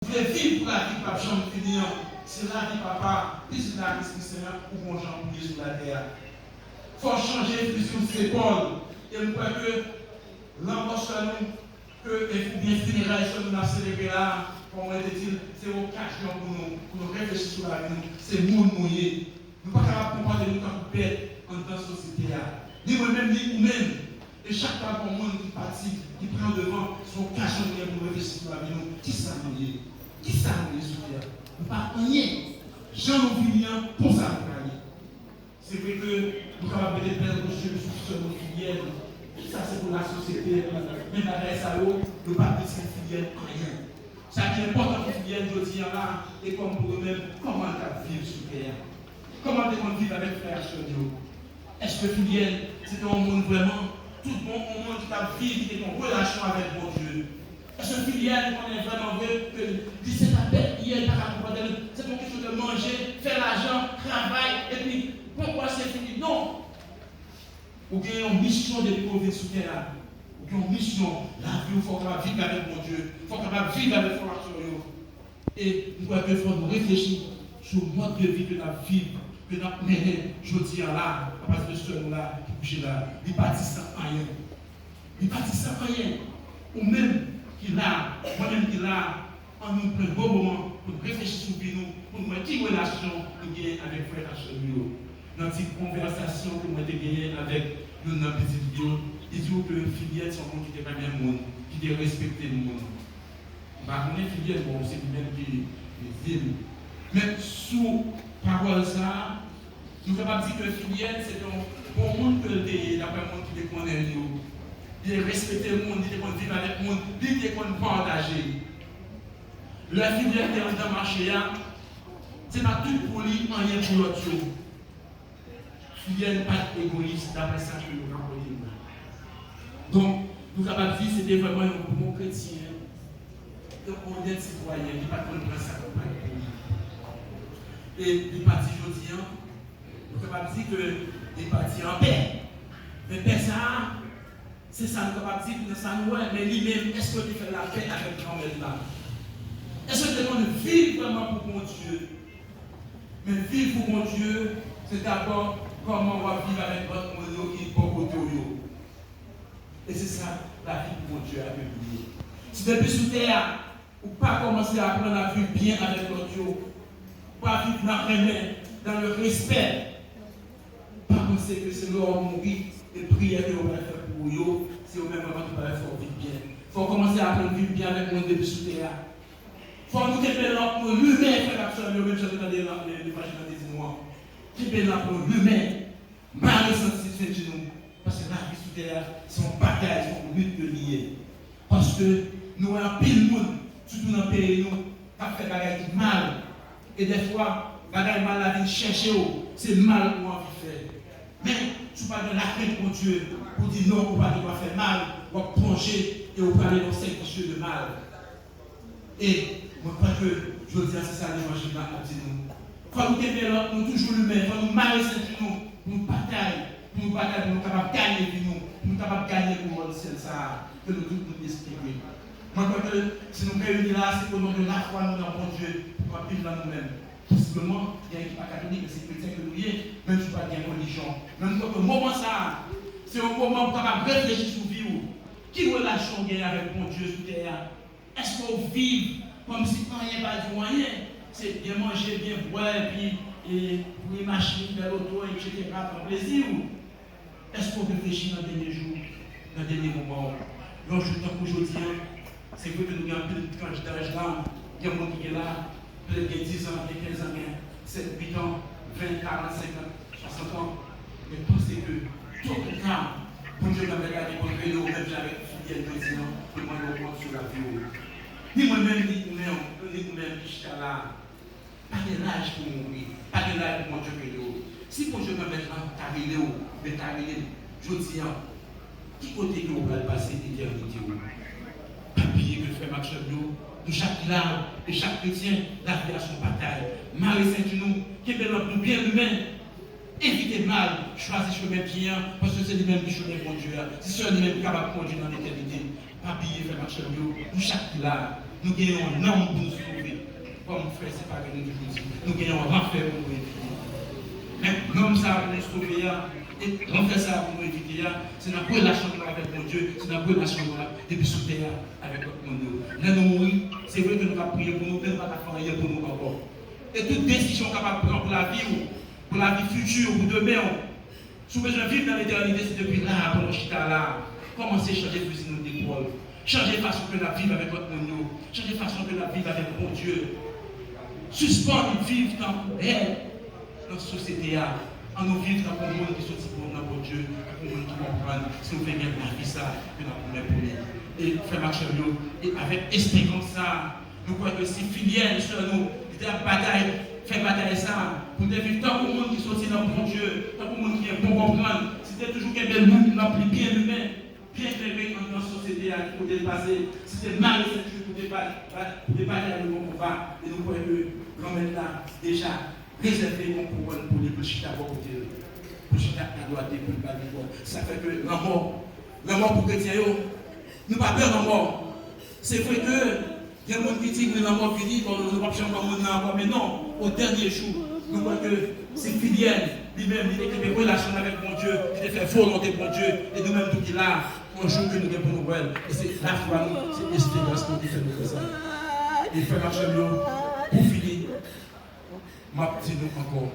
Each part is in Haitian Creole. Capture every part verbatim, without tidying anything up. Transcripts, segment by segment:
Ou vle viv pou lavi k p ap janm fini an. Se lavi papa, pitit la ak Lespri Sen an, ou gon jan pou ye sou latè a. Fò w chanje fizi w sepòl. E m kwè ke lanmò sè nou, ke, e, oubyen fineray sè nou n ap selebre la a, kòm mwen te di l, se okazyon pou nou, pou nou reflechi sou lavi nou. Se moun nou ye. Nou pa kapab konpòte nou tankou bèt anndan sosyete a. Ni mwen menm, ni ou menm. E chak fwa gen yon moun ki pati, ki pran devan, se yon okazyon nou gen pou nou reflechi sou lavi nou. Kisa nou ye? Kisa nou ye sou tè a? Nou pa anyen. Jan nou vini an, konsa nou prale. Se vre ke nou kapab mete bèl gwo cheve sou sè nou Filyèn. Kisa se pou lasosyete, men bagay sa yo, yo pa itil Filyèn anyen. Sa ki enpòtan pou Filyèn jodi a la, e kòm pou nou menm, kòman l t ap viv sou tè a? Kòman l te konn viv avèk frè ak sè l yo? Èske Filyèn se te yon moun vrèman toutbon, yon moun ki t ap viv, ki te gen yon relasyon avèk Bondye? Èske Filyèn konnen vrèman vre ke li se pa bèt li ye, li pa ka konpòte l, se pa yon kesyon de manje, fè lajan, travay, epi bon, kwa se fini? Non! Ou gen yon misyon depi ke w vin sou tè a. Ou gen yon misyon. Lavi w, fò w kapab viv avèk Bondye. Fò w kapab viv avèk frè ak sè w yo. E m kwè ke fò nou reflechi sou mòd de vi ke n ap viv, ke n ap mennen jodi a la, apati de sè nou la ki kouche la. Li pati san anyen. Li pati san anyen. Ou menm ki la, mwen menm ki la, ann nou pran bon moman pou n reflechi sou vi nou, pou n wè ki relasyon nou genyen avèk frè ak sè nou yo. Nan ti konvèsasyon ke mwen te genyen avèk youn nan pitit li yo, li di w ke Filyèn se yon moun ki te renmen moun, ki te respekte moun. M pa konnen Filyèn, bon, se li menm ki, ki di m. Men sou pawòl sa a, nou kapab di ke Filyèn se te yon bon moun ke l te ye, daprè moun ki te konnen l yo. Li te respekte moun, li te konn viv avèk moun, li te konn pataje. Lè Filyèn te anndan mache a, se pa tout pou li, anyen pou lòt yo. Filyèn pa t egoyis, daprè sa ke yo rakonte m la. Donk, nou kapab di se te vrèman yon bon kretyen, yon onèt sitwayen, li pa t konn pran sa k pa t pou li. E li pati jodi a, nou kapab di ke li pati an pè. Men pè sa a, se sa nou kapab di nan sa nou wè. Men li menm, èske l te fè lapè avèk Granmèt la? Èske l te konn viv vrèman pou Bondye? Men viv pou Bondye, se dabò kòman w ap viv avèk lòt moun yo ki bò kote w yo. E se sa, lavi pou Bondye a ke nou ye. Si depi sou tè a, ou pa kòmanse aprann ap viv byen avèk lòt yo, ou pa viv nan renmen, dans le respect, pa panse ke se lè w mouri, e priyè ke yo pral fè pou ou yo, se yo menm vrèman ki pral fè w viv byen. Fò w kòmanse aprann viv byen avèk moun depi sou tè a. Fò nou kenbe lanp nou limen, frè ak sè m yo, menm jan nou tande nan levanjil nan te di nou an. Kenbe lanp nou limen, mare senti, senti nou. Paske lavi sou tè a, se yon batay, se yon lit ke li ye. Paske nou wè anpil moun, sitou nan peyi nou, k ap fè bagay ki mal. E dèfwa, bagay mal la vin chèche w, se mal ou anvi fè. Men, si w pa gen lakrent Bondye, pou di non, ou pa gen dwa fè mal, w ap plonje e ou prale nan yon sèk visye de mal. E mwen kwè ke jodi a se sa levanjil la ap di nou. Fò nou kenbe lanp nou toujou limen, fò nou mare senti nou, pou nou batay, pou nou batay, pou nou kapab ganye vi nou, pou nou kapab ganye kouwòn syèl sa a, ke nou tout nou espere. Mwen kwè ke si nou reyini la, se o non de lafwa nou nan Bondye, pou nou ap viv nan nou menm. Posibleman, gen ki pa katolik, men se kretyen ke nou ye, menm si w pa t gen relijyon. Men nou kwè ke moman sa a, se yon moman pou w kapab reflechi sou vi w. Ki relasyon w genyen avèk Bondye sou tè a? Èske w viv kòmsi anyen pa di w anyen? Se byen manje, byen bwè, epi, e, boure machin, bèl oto, etsetera, pran plezi w. Èske w reflechi nan dènye jou, nan dènye moman w? Yon jou tankou jodi a, se vre ke nou gen anpil tranch daj la, gen moun ki gen la, petèt gen diz an, gen kenz an, gen sèt, uit an, ven, karant, senkant, swasant an, men panse ke, tôt ou ta, Bondye Granmèt la te konn rele w menm jan avèk Filyèn jodi a, pou l mande w kont sou lavi w. Ni mwen menm, ni ou menm, ni ou menm ki chita la a, pa gen laj pou mouri, pa gen laj pou Bondye rele w. Si Bondye Granmèt la ta rele w, men ta rele m jodi a, ki kote ke w pral pase etènite w? Pa bliye ke frè m ak sè m yo, nou chak ki la, e chak kretyen, lavi a se yon batay. Mare senti nou, kenbe lanp nou byen limen. Evite mal, chwazi chemen byen an, paske se li menm ki chemen Bondye a. Se sèl li menm ki kapab kondui nan letènite. Pa bliye, frè m ak sè m yo, nou chak ki la, nou gen yon nanm pou nou sou-, Kòm frè, se parèy nou toujou di, nou gen yon ranfè pou nou evite. Men ranm sa a pou nou sove a, e ranfè sa a pou nou evite a, se nan relasyon nou avèk Bondye, se nan relasyon nou epi sou tè a avèk lòt moun yo. Lè nou mouri, se vre ke nou ka priye pou nou, men nou pa ka fè anyen pou nou ankò. E tout desizyon w kapab pran pou lavi w, pou lavi fiti w, pou demen w, si w bezwen viv nan letènite, se depi la a, pandan w chita la a, kòmanse chanje fizi nou depòl. Chanje fason ke n ap viv avèk lòt moun yo. Chanje fason ke n ap viv avèk Bondye. Sispann viv tankou bèt nan sosyete a. Ann nou viv tankou moun ki soti nan Bondye, tankou moun ki konprann, si nou vle gen lavi sa ke n ap pwomèt pou li. E frè m ak sè m yo, e avèk esperans sa a, nou kwè ke si Filyèn, sè nou, li te ap batay, fè batay sa a, pou l te viv tankou moun ki soti nan Bondye, tankou moun ki gen bon konprann, si l te toujou kenbe lim nan pli byen limen, byen klere anndan sosyete a, ki kote l pase, si se mare senti pou te ba-, ba-, pou te batay yon bon konba, e nou kwè ke Granmèt la deja rezève yon kouwòn pou li, pou l chita bò kote l, pou l chita adwat li, pou l ba l viktwa. Sa fè ke lanmò, lanmò pou kretyen yo, nou pa pè lanmò. Se vre ke gen moun ki di, wi, lanmò fini, bon, nou p ap janm wè moun nan ankò, men non, o dènye jou, nou kwè ke se Filyèn, li menm, li te kenbe relasyon l avèk Bondye, li te fè volonte Bondye, e nou menm tou ki la, yon jou ke nou gen pou nou wè l. E se lafwa nou, se esperans nou ki fè nou fè sa. E frè m ak sè m yo, pou fini, m ap di nou ankò,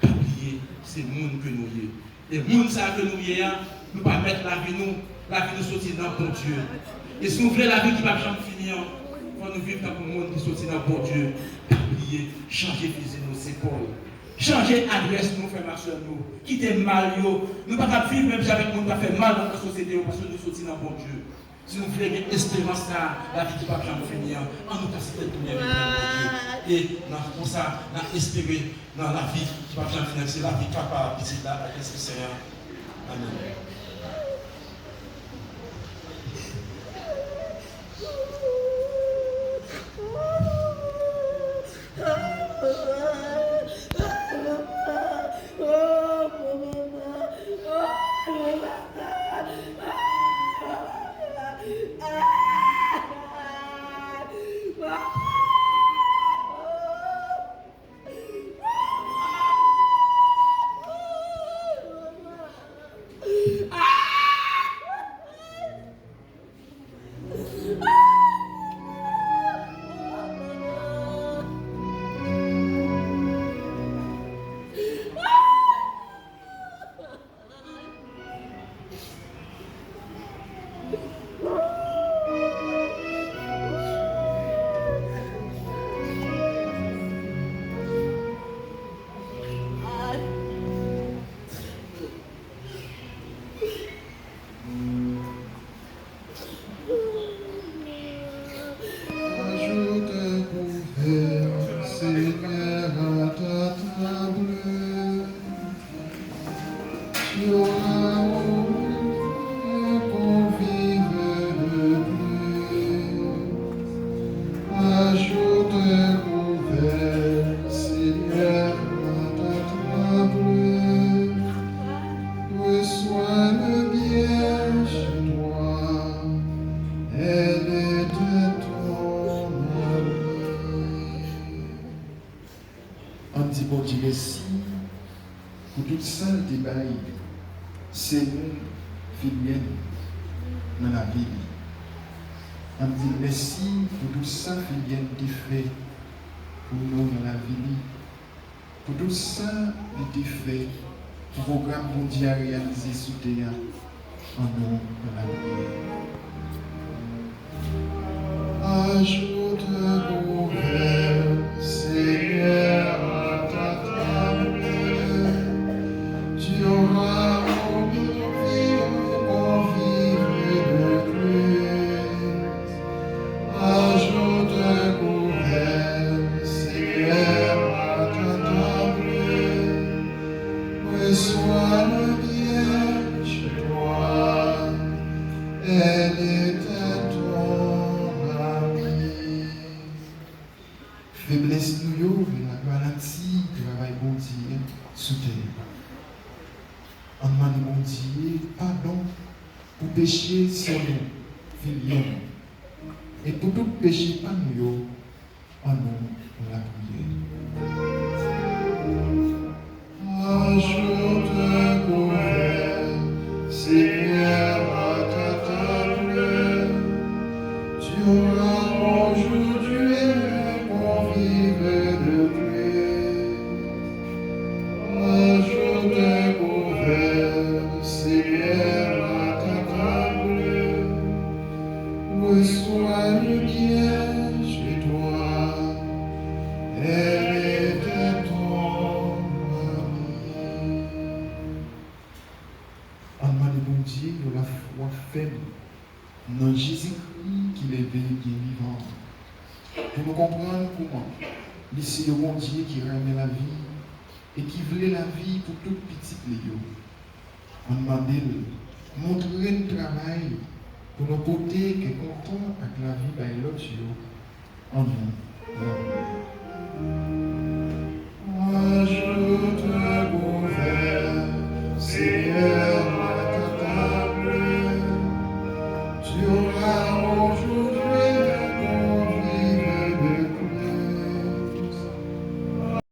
pa bliye, se moun ke nou ye. E moun sa ke nou ye a, nou pa mèt lavi nou, lavi nou soti nan Bondye. E si nou vle lavi ki p ap janm fini an, fò nou viv tankou moun ki soti nan Bondye. Pa bliye, chanje fizi nou, se Pòl. Chanje adrès nou, frè m ak sè m yo. Kite mal yo. Nou pa ka viv menm jan avèk moun k ap fè mal nan sosyete yo, paske nou soti nan Bondye. Si nou vle gen esperans sa a, lavi ki p ap janm fini an, ann nou kase tèt nou dèyè Bondye. E nan konsa, n a espere nan lavi ki p ap janm fini an, se lavi k ap ba pitit la ak Lespri Sen an. Amèn. Ajoute un couvert, Seigneur, à ta table. Tu auras au moins un convive de plus. Ajoute un couvert, Seigneur, à ta table. Reçois le bien chez toi, elle était ton ami. Ann di Bondye mèsi pou tout sa l te bay sè nou Filyèn nan lavi li. Ann di l mèsi pou tout sa Filyèn te fè pou nou nan lavi li, pou tout sa li te fè pou pwogram Bondye a reyalize sou tè a. Ann nou nan lapriyè. Ajoute un couvert, Seigneur, à ta table. Tu auras au moins un convive de plus. Ajoute un couvert, Seigneur, à ta table. Reçois le bien chez toi, elle était ton ami. Feblès nou yo vin ap ralenti travay Bondye sou tè a. Ann mande Bondye padon pou peche sè nou Filyèn, e pou tout peche pa nou yo, ann nou Nan Jezikri ki leve gen vivan an, pou nou konprann kouman li se yon Bondye ki renmen lavi e ki vle lavi pou tout pitit li yo. Ann mande l montre n travay pou nou pote kè kontan ak lavi bay lòt yo. Ann